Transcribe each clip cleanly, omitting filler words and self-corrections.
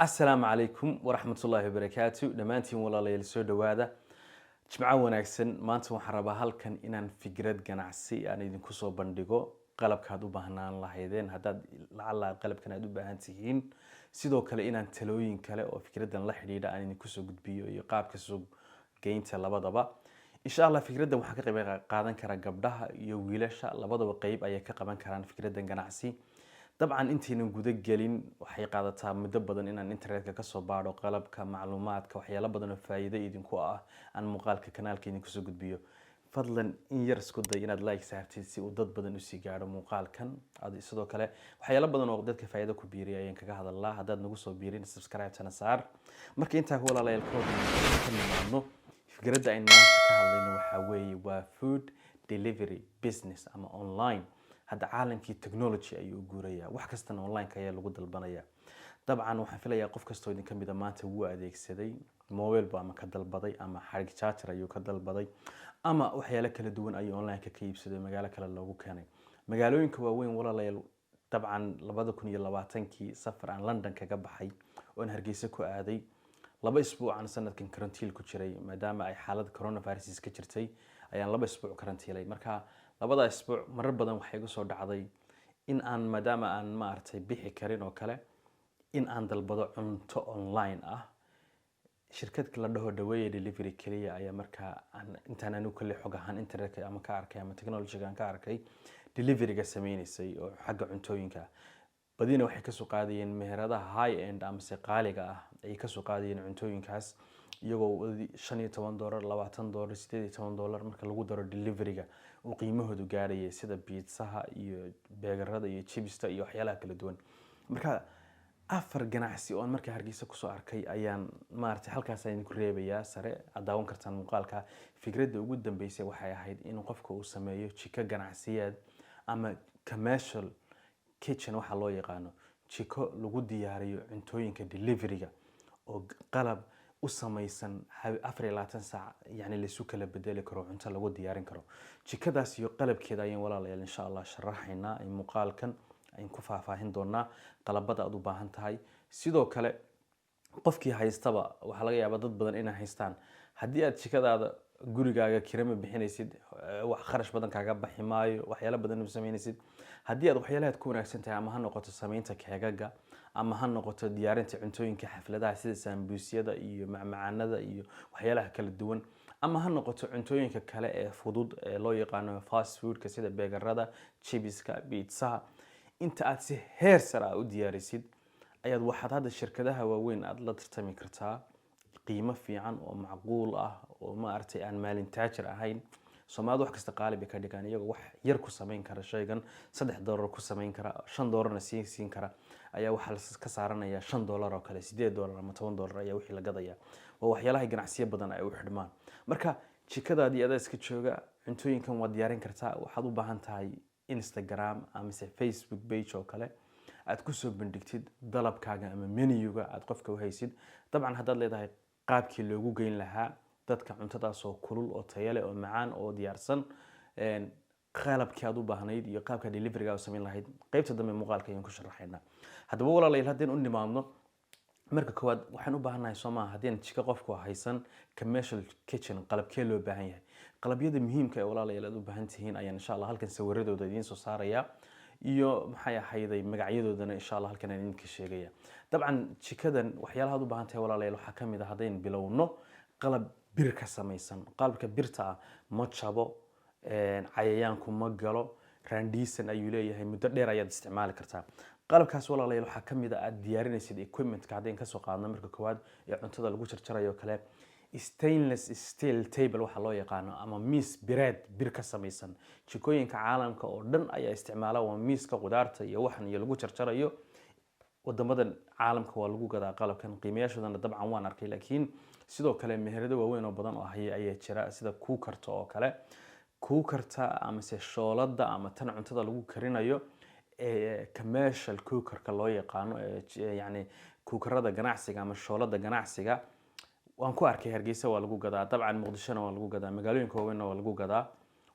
Asalaamu calaykum waraxmatullaahi wabarakaatu. Dhammaantiin walaalayaal, soo dhowaada, jimco wanaagsan. Maanta waxaan rabaa halkan inaan fikrad ganacsi aan idinku soo bandhigo, qalabkaad u baahnaan lahaydeen haddaad lacala qalabkan aad u baahan tihiin, sidoo kale inaan talooyin kale oo fikraddan la xidhiidha aan idinku soo gudbiyo iyo qaabka suuq geynta labadaba, insha Allah. Fikraddan waxaa ka qayb qaadan kara gabdhaha iyo wiilasha, labadaba qeyb ayay ka qaban karaan fikraddan ganacsi. Dabcan intaynan guda gelin, waxay qaadataa muddo badan inaan internetka kasoo baadho qalabka, macluumaadka, waxyaalo badan oo faa'iido idinku ah aan muuqaalka kanaalka idinku soo gudbiyo. Fadlan in yar isku day inaad like saartid si uu dad badan usii gaadho muuqaalkan. Sidoo kale waxyaalo badan oo dadka faa'iido ku biiriya ayaan kaga hadalnaa. Haddaad nagu soo biirin, subscribe-tana saar. Marka intaa ku walaalayaal ka hor ka nimaadno, fikradda aynu maanta ka hadlayno waxaa weeye waa food delivery business ama online. Hadda caalamkii technology ayuu u guurayaa, wax kastana online-ka ayaa lagu dalbanaya. Dabcan waxaan filayaa qof kastoo idin ka mid a maanta wuu adeegsaday mobile bu ama ka dalbaday, ama xarig charger ayuu ka dalbaday, ama waxyaalo kala duwan ayuu online-ka ka iibsaday, magaalo kale loogu keenay, magaalooyinka waaweyn. Walaalayaal, dabcan 2020-kii safar aan London kaga baxay oon Hargeysa ku aaday, 2 isbuuc aan sanadkan karantiil ku jiray maadaama ay xaalad coronavirus ka jirtay ayaan 2 isbuuc karantiilay. Marka labada isbuuc marar badan waxay igu soo dhacday in aan, maadaama aan maaragtay bixi karin oo kale, in aan dalbado cunto online ah. Shirkad la dhaho Dhaweeye Delivery keliya ayaa markaa aan intaan anigu kale xog ahaan internetka ama ka arkay ama technology-ga aan ka arkay delivery-ga sameynaysay oo xagga cuntooyinka. Badina waxay kasoo qaadayeen meheradaha high end amase qaaliga ah ayay kasoo qaadayeen cuntooyinkaas, iyagoo $15, $20, $18 marka lagu daro delivery-ga uu qiimahoodu gaarayay, sida pizzaha iyo burgerada iyo chipsta iyo waxyaalaha kala duwan. Marka afar ganacsi oon markaa Hargeysa kusoo arkay ayaan maaragtay halkaas idinku reebayaa sare aad daawan kartaan muuqaalka. Fikradda ugu dambeysay waxay ahayd in qofka uu sameeyo jiko ganacsiyeed ama commercial kitchen waxaa loo yaqaano, jiko lagu diyaariyo cuntooyinka delivery-ga oo qalab u samaysan 24 saac, yani laysu kala bedeli karo, cunto lagu diyaarin karo. Jikadaas iyo qalabkeeda ayaan walaalayaal insha Allah sharaxaynaa in muuqaalkan ayn ku faahfaahin doonaa qalabada aad u baahan tahay. Sidoo kale qofkii haystaba, waxaa laga yaabaa dad badan inay haystaan. Haddii aad jikadaada gurigaaga kirama bixinaysid, wax kharash badan kaaga baxi maayo, waxyaalo badan ma samaynaysid. Haddii aad waxyaalahaad ku wanaagsan tahay, ama ha noqoto samaynta keegaga, ama ha noqoto diyaarinta cuntooyinka xafladaha sida saambuusyada iyo macmacaanada iyo waxyaalaha kala duwan, ama ha noqoto cuntooyinka kale ee fudud ee loo yaqaano fast foodka sida burgerada, chipska, pizzaha, inta aad si heer sare ah u diyaarisid ayaad waxaad hadda shirkadaha waaweyn aad la tartami kartaa qiimo fiican oo macquul ah oo maaragtay aan maalin taajir ahayn. Soomaalidu wax kasta qaali bay ka dhigaan, iyagoo wax yar ku samayn kara shaygan, $3 ku samayn kara, $5na siin kara, ayaa waxaa la ka saaranaya $5 oo kale, $8 ama $10 ayaa wixii la gadaya. Waa waxyaalaha ganacsiyo badan ay u xidhmaan. Marka jikadaadii adaa iska jooga cuntooyinkan waad diyaarin kartaa. Waxaad u baahan tahay Instagram amase Facebook page oo kale aad kusoo bandhigtid dalabkaaga ama menuga aad qofka u haysid. Dabcan haddaad leedahay qaabkii loogu geyn lahaa dadka cuntadaas oo kulul oo tayo leh oo macaan oo diyaarsan, qalabkii aad u baahnayd iyo qaabka deliveryga u samayn lahayd, qaybta dambe muuqaalka ayaan ku sharaxaynaa. Haddaba walaalayaal, haddeen u nimaadno, marka koowaad waxaan u baahannahay, soo maaha, haddii jiko qofku haysan commercial kitchen, qalabkee loo baahan yahay? Qalabyada muhiimka ee walaalayaal aad u baahan tihiin ayaan insha Allah halkan sawiradooda idiin soo saaraya iyo maxay ahayday magacyadoodana insha Allah halkan aan idinka sheegaya. Dabcan jikadan waxyaalaha aad u baahan tahay walaalayaal waxaa ka mid ah, haddayn bilowno, qalab bir ka samaysan. Qalabka birta ah ma jabo, cayayaanku ma galo, randisan ayuu leeyahay, muddo dheer ayaad isticmaali kartaa qalabkaas. Walaalayaal, waxaa ka mid a aad diyaarinaysid equipmentka, haddayn kasoo qaadno marka koowaad ee cuntada lagu jarjarayo kale, stainless steel table waxaa loo yaqaano ama miis bireed bir ka samaysan. Jikooyinka caalamka oo dhan ayaa isticmaala. Waa miiska qudaarta iyo waxan iyo lagu jarjarayo. Wadamadan caalamka waa lagu gadaa qalabkan, qiimayaashoodana dabcan waan arkay, laakiin sidoo kale meherado waaweyn oo badan oo haya ayaa jira, sida cookerta oo kale, cookerta amase shoolada ama tan cuntada lagu karinayo ee commercial cookerka loo yaqaano, ee yacni cookerada ganacsiga ama shoolada ganacsiga. Waan ku arkay Hargeysa, waa lagu gadaa, dabcan Muqdishona waa lagu gadaa, magaalooyinka waaweynna waa lagu gadaa.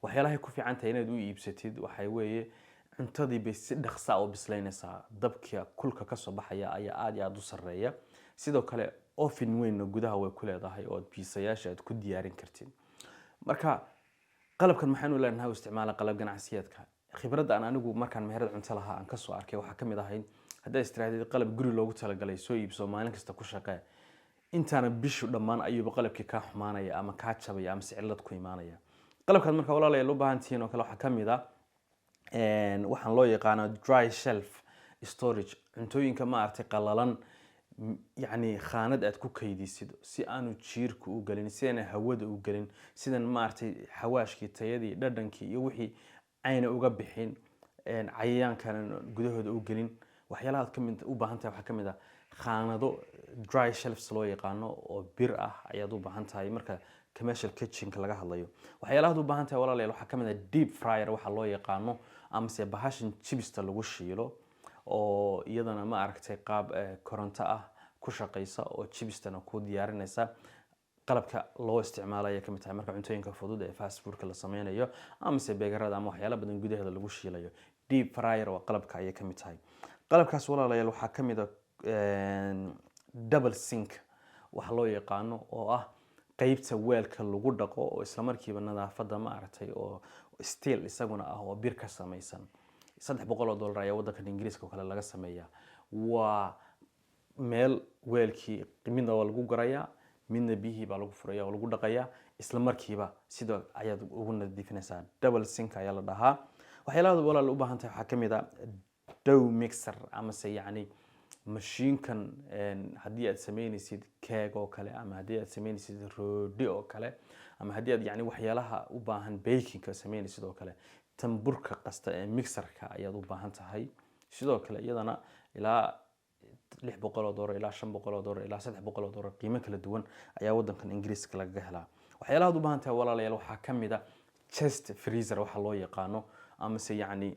Waxyaalahay ku fiican tahay inaad u iibsatid waxay weeye cuntadii bay si dhaqsa u bislaynaysaa, dabka kulka kasoo baxaya ayaa aada iyo aada u sarreeya. Sidoo kale oven weynna gudaha way ku leedahay oo pizzayaasha aad ku diyaarin kartid. Marka qalabkan maxaynu leenahay u isticmaala qalab ganacsiyeedka? Khibradda aan anigu markaan meherad cunto lahaa aan kasoo arkay waxaa ka mid ahayd, haddaad istirahdid qalab guri loogu talagalay soo iibso, maalin kasta ku shaqee, intaana bishu dhammaan ayuuba qalabkii kaa xumaanaya ama kaa jabaya ama si cillad ku imaanaya. Qalabkaad marka, walaalayaal, u baahan tihiin oo kale waxaa ka mid ah waxaan loo yaqaano dry shelf storage, cuntooyinka maaragtay qalalan, yacni khaanad aad ku kaydisid si aanu jiirku u gelin, si aanay hawada u gelin, sidan maaragtay xawaashkii, tayadii, dhadhankii iyo wixii ayna uga bixin, cayayaankana gudahooda u gelin. Waxyaalaha aad kamid u baahan tahay waxaa ka mid ah khaanado dry shelves loo yaqaano oo bir ah ayaad u baahan tahay marka commercial kitchenka laga hadlayo. Waxyaalaha aad u baahan tahay, walaalayaal, waxaa ka mid ah deep fryer waxa loo yaqaano, amase bahashan chipsta lagu shiilo oo iyadana ma aragtay qaab koronto ah ku shaqeysa oo chipstana ku diyaarinaysa. Qalabka loo isticmaalaya kamid tahay marka cuntooyinka fudud ee fast foodka la sameynayo, amase burgerada ama waxyaala badan gudaheeda lagu shiilayo. Deep fryer waa qalabka ayay kamid tahay. Qalabkaas, walaalayaal, waxaa kamid ah double sink waxa loo yaqaano, oo ah qeybta weelka lagu dhaqo oo isla markiiba nadaafadda ma aragtay, oo steel isaguna ah oo bir ka samaysan. $300 ayaa waddankan Ingiriiska oo kale laga sameeyaa. Waa meel weelkii midna waa lagu garayaa, midna biyihii baa lagu furaya oo lagu dhaqayaa, isla markiiba sidoo ayaad ugu nadiifinaysaa. Double sink ayaa la dhahaa. Waxyaalaha, walaal, u baahan tahay waxaa ka mid ah dough mixer, amase yacni mashiinkan haddii aad sameynaysid keeg oo kale, ama haddii aad sameynaysid roodhi oo kale, ama haddii aad yacni waxyaalaha u baahan bakingka sameynaysid oo kale, tan burka qasta ee mixerka ayaad u baahan tahay. Sidoo kale iyadana ilaa $600, ilaa $500, ilaa $300, qiimo kala duwan ayaa wadankan Ingiriiska lagaga helaa. Waxyaalaha aad u baahan tahay, walaalayaal, waxaa ka mid ah chest freezer waxa loo yaqaano, amase yacni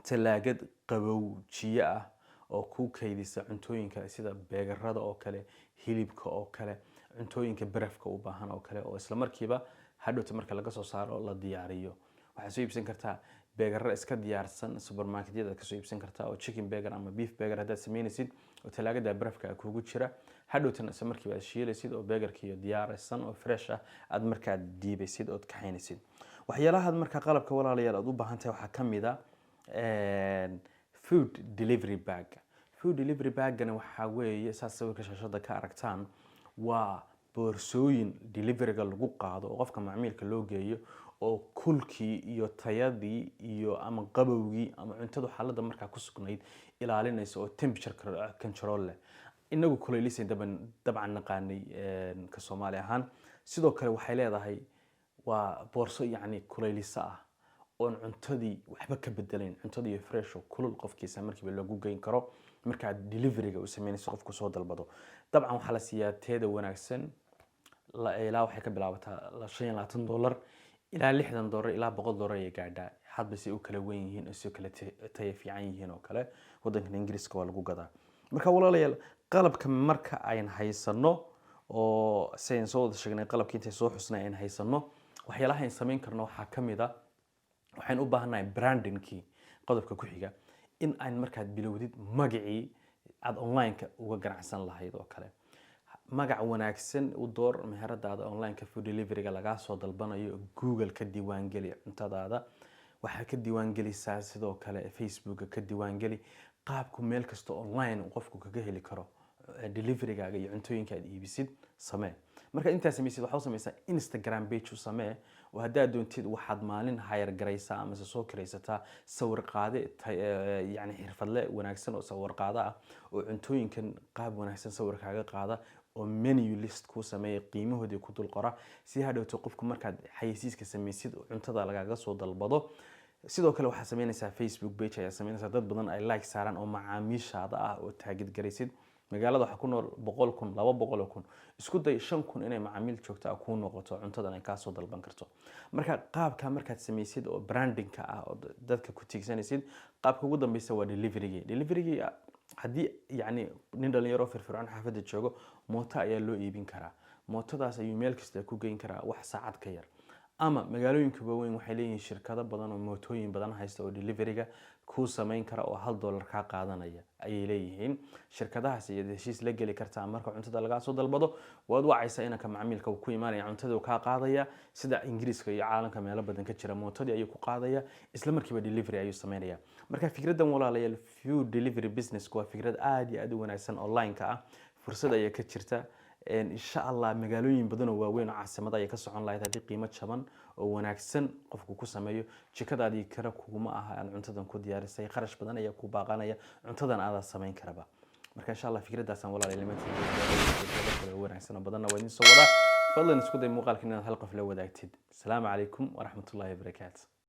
talaagad qabowjiye ah oo ku kaydisa cuntooyinka sida burgerada oo kale, hilibka oo kale, cuntooyinka barafka u baahan oo kale, oo isla markiiba hadhowta marka laga soo saaro la diyaariyo. Waxaad soo iibsan kartaa burgero iska diyaarsan, supermarketyada kasoo iibsan kartaa, oo chicken burger ama beef burger haddaad sameynaysid oo talaagada barafka kugu jira, hadhowtana isla markiiba aad shiilaysid oo burgerkiiyo diyaarsan oo fresh ah aad markaa diibaysid ood kaxaynaysid. Waxyaalaha markaa qalabka, walaalayaal, aad u baahan tahay waxaa ka mid ah food delivery bag. Food delivery bagana waxaa weeye, saas sawirka shaashada ka aragtaan, waa boorsooyin deliveryga lagu qaado oo qofka macmiilka loo geeyo, oo kulkii iyo tayadii iyo ama qabowgii ama cuntadu xaaladda markaa ku sugnayd ilaalinaysa, oo temperature control leh. Inagu kuleylisay dabcan naqaanay ka Soomaali ahaan. Sidoo kale waxay leedahay, waa boorso yacni kuleylisa ah oon cuntadii waxba ka bedelayn, cuntadii fresh oo kulul qofkiisa markiiba loogu geyn karo markaad deliveryga u sameynayso qofku soo dalbado. Dabcan waxaa la siiyaa teeda wanaagsan ilaa waxay ka bilaabataa $25 ilaa $60 ilaa $100 ayay gaadhaa, hadba si u kala weyn yihiin oo si kala tayo fiican yihiin oo kale. Wadankan Ingiriiska waa lagu gadaa. Marka walaalayaal, qalabka marka ayn haysano oo sidayn soo wada sheegnay, qalabka intay soo xusnay ayn haysano, waxyaalaha ayn samayn karno waxaa ka mid ah waxaan u baahannahay brandingkii, qodobka ku xiga, in aan markaad bilowdid magacii aad online-ka uga ganacsan lahayd oo kale. Magac wanaagsan u door meheradaada online-ka food delivery-ga lagaa soo dalbanayo. Google ka diiwaangeli cuntadaada, waxaad ka diiwaangelisaa sidoo kale Facebooka ka diiwaangeli, qaabku meel kasta online uu qofku kaga heli karo deliverygaaga iyo cuntooyinka aad iibisid samee. Markaad intaa samaysid, waxaa u samaysaa Instagram page u samee, oo haddaad doontid waxaad maalin hire garaysaa amase soo kiraysataa sawir qaade yani xirfadle wanaagsan oo sawir qaada ah, oo cuntooyinkan qaab wanaagsan sawir kaaga qaada, oo menu list kuu sameeya, qiimahoodii ku dul qora, si hadhowto qofku markaad xayeysiiska samaysid cuntada lagaaga soo dalbado. Sidoo kale waxaad sameynaysaa Facebook page ayaa sameynaysaa, dad badan ay like saaraan oo macaamiishaada ah, oo target garaysid. Magaalada waxaa ku nool 100,000, 200,000. Isku day 5,000 inay macaamiil joogta ah kuu noqoto, cuntadan ay kaasoo dalban karto. Marka qaabka markaad samaysid oo brandingka ah oo dadka ku tiigsanaysid, qaabka ugu dambeysa waa deliverygii. Deliverygii haddii yacni nin dhalinyaro firfircoon xaafadda joogo, mooto ayaa loo iibin karaa. Mootadaas ayuu meel kasta ku geyn karaa wax saacad ka yar. Ama magaalooyinka waaweyn waxay leeyihiin shirkado badan oo mootooyin badan haysta oo deliveryga kuu samayn kara oo $1 kaa qaadanaya ayay leeyihiin. Shirkadahaas ayaad heshiis la geli kartaa. Marka cuntada lagaa soo dalbado, waad wacaysaa inanka macmiilka, uu ku imaanaya, cuntada uu kaa qaadaya. Sida Ingiriiska iyo caalamka meelo badan ka jira, mootadii ayuu ku qaadaya, isla markiiba delivery ayuu sameynaya. Marka fikraddan, walaalayaal, food delivery business waa fikrad aad iyo aad u wanaagsan. Online-ka ah fursad ayaa ka jirta. Insha Allah magaalooyin badan oo waaweyn oo caasimada ayay ka socon lahayd haddii qiimo jaban oo wanaagsan qofku ku sameeyo. Jikadaadii kale kuguma aha aan cuntadan ku diyaarisay, kharash badan ayaa ku baaqanaya, cuntadan aadaa samayn karaba. Marka insha Allah fikraddaasaan, walaalayaal, fikrado kale oo wanaagsan oo badanna waa idin soo wadaa. Fadlan isku day muuqaalkan inaad hal qof la wadaagtid. Asalaamu calaykum waraxmatullahi wabarakaatu.